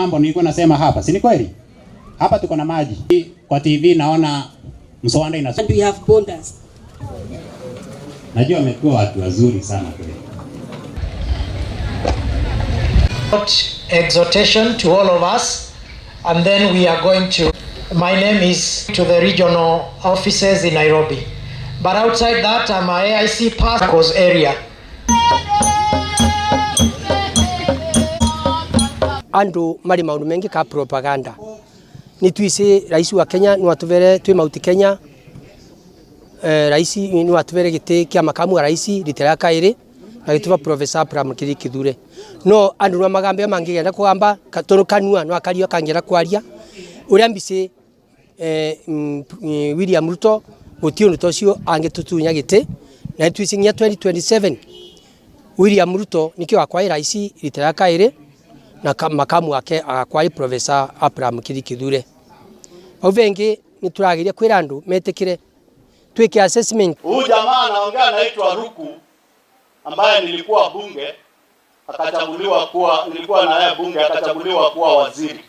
Mambo nilikuwa nasema hapa, si ni kweli? Hapa tuko na maji. Kwa TV naona Msowanda ina. And we have borders. Najua amekuwa watu wazuri sana kweli. Exhortation to all of us, and then we are going to, my name is to the regional offices in Nairobi, but outside that I'm a AIC pastor's area. Andu mari maundu mengi ka propaganda ni twise rais wa Kenya ni watuvere twi mauti Kenya, rais ni watuvere giti kia makamu wa rais ritera kairi na gituba Professor Abraham Kindiki Kithure. No andu no magambe mangigenda kugamba tonu kanua no akario kangera kwaria uria mbisi William Ruto guti undu tocio angitutunya giti na twicingia 2027 William Ruto nikio akwai rais ritera kairi na makamu wake agakwai Professor Abraham Kindiki Kithure. Au vengi nituragiria kwira andu metikire twike assessment. Huyu jamaa anaongea anaitwa Ruku, ambaye nilikuwa bunge akachaguliwa kuwa, nilikuwa na yeye bunge akachaguliwa kuwa waziri.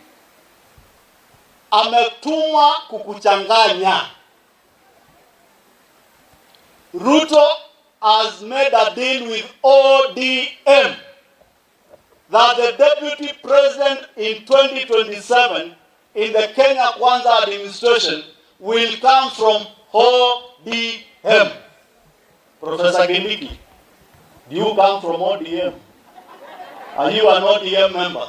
Ametumwa kukuchanganya. Ruto has made a deal with ODM that the deputy president in 2027 in the Kenya Kwanza administration will come from ODM. Professor Kindiki, do you come from ODM? Are you an ODM member?